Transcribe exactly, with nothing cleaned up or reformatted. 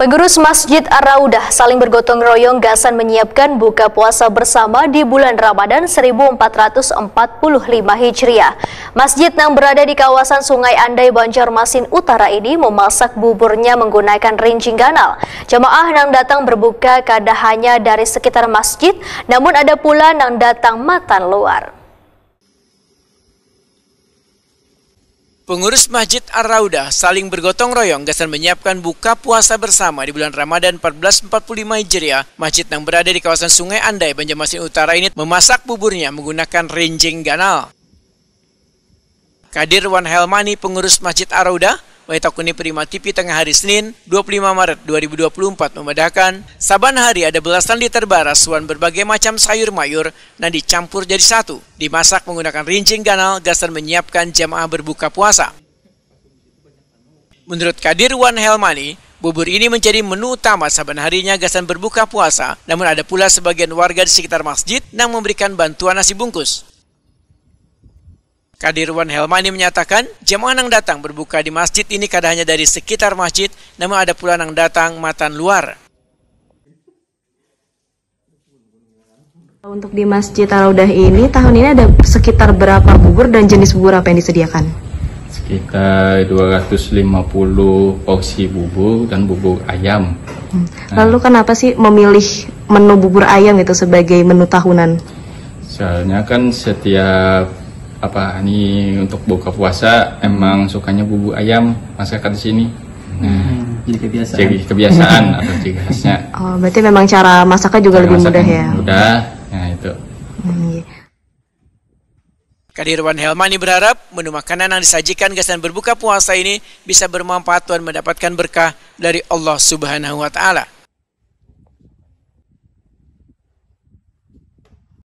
Pengurus Masjid Ar-Raudah saling bergotong royong gasan menyiapkan buka puasa bersama di bulan Ramadan seribu empat ratus empat puluh lima Hijriah. Masjid yang berada di kawasan Sungai Andai, Banjarmasin Utara ini memasak buburnya menggunakan rinjing ganal. Jamaah yang datang berbuka kada hanya dari sekitar masjid, namun ada pula yang datang matan luar. Pengurus Masjid Ar-Raudah saling bergotong royong gasan menyiapkan buka puasa bersama di bulan Ramadan empat belas empat puluh lima Hijriah. Masjid yang berada di kawasan Sungai Andai, Banjarmasin Utara ini memasak buburnya menggunakan rinjing ganal. Kadir Wan Helmani, pengurus Masjid Ar-Raudah, wayatakuni Prima T V tengah hari Senin, dua puluh lima Maret dua ribu dua puluh empat, memadahakan, saban hari ada belasan liter baras wan berbagai macam sayur mayur nang dicampur jadi satu, dimasak menggunakan rinjing ganal gasan menyiapkan jamaah berbuka puasa. Menurut Kadir Wan Helmani, bubur ini menjadi menu utama saban harinya gasan berbuka puasa, namun ada pula sebagian warga di sekitar masjid nang memberikan bantuan nasi bungkus. Kadir Wan Helmani menyatakan, jamaah nang datang berbuka di masjid ini kada hanya dari sekitar masjid, namun ada pula nang datang matan luar. Untuk di Masjid Ar-Raudah ini, tahun ini ada sekitar berapa bubur dan jenis bubur apa yang disediakan? Sekitar dua ratus lima puluh porsi bubur dan bubur ayam. Hmm. Lalu kenapa sih memilih menu bubur ayam itu sebagai menu tahunan? Soalnya kan setiap apa ini untuk buka puasa emang sukanya bubur ayam masakan di sini. Nah, hmm, jadi kebiasaan. Jadi kebiasaan atau ciri khasnya. Oh, berarti memang cara masaknya juga cara lebih mudah ya. Mudah. Nah, itu. Hmm, iya. Kadir Wan Helmani berharap menu makanan yang disajikan gasan berbuka puasa ini bisa bermanfaat dan mendapatkan berkah dari Allah Subhanahu wa taala.